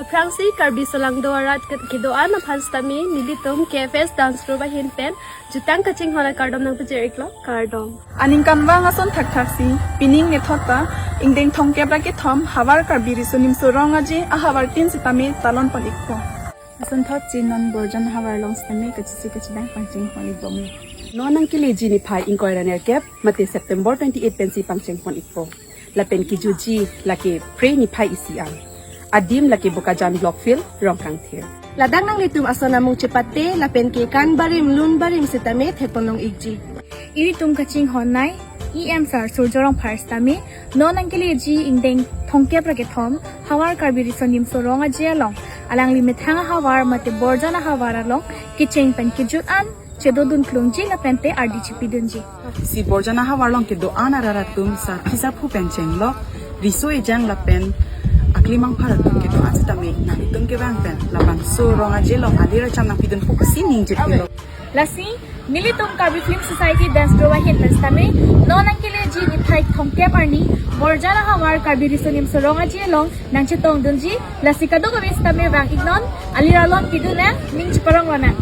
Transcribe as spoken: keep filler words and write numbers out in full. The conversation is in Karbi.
Aphrangsi Karbi solangdo arat ke- kedo-an aphan sitame nelitum K F S dance troupe ahin pen jutang kachinghon akardom nangpajir-iklo, kardom. Aningkanvang ason thakthaksi pining methot ta ingdeng thomkep ra kethom havar Karbi Riso Nimso Rong Aje ahavartin sitame talon pon-ikpo. Asonthotsi non Borjan havar along sitame kachisi kachidang pangcheng pon-ikbom. Non nangkeleji niphai ingkoi ra nerkep mate September twenty-eight pensi pangcheng pon-ikpo. Lapen kejutji lake Phre niphai isi an. Adim lake Bokajan Block Field, Rongkangthir. Ladak nanglitum ason amung chepate lapen ke kan barim lun barim sitame thekpon long-ikji. Ilitum kachinghonnei E M sir Surjya Rongphar sitame non nangkeleji ingdeng thomkep ra kethom havar Karbi Riso Nimso Rong Aje along alangli methang ahavar mate Borjan ahavar along kecheng pen kejut an chedodun klungji lapen te ardi chipidunji. Si Borjan ahavar along kedo-an arat atum sarpi sarpo pen chenglok riso ejang lapen aklimang phar atum kedo-an sitame nanglitum kevang pen labangso Rong Aje along alir acham nangpidun pusi ningjepilo. Lasi nelitum Karbi Film Society dance troupe ahin pen sitame non nangkeleji niphai thomkep arni Borjan ahavar Karbi Riso Nimso Rong Aje along nangchetongdunji. Lasi kadokave sitame vang-iknon, alir alon pidun nang, ning cheparong lonang.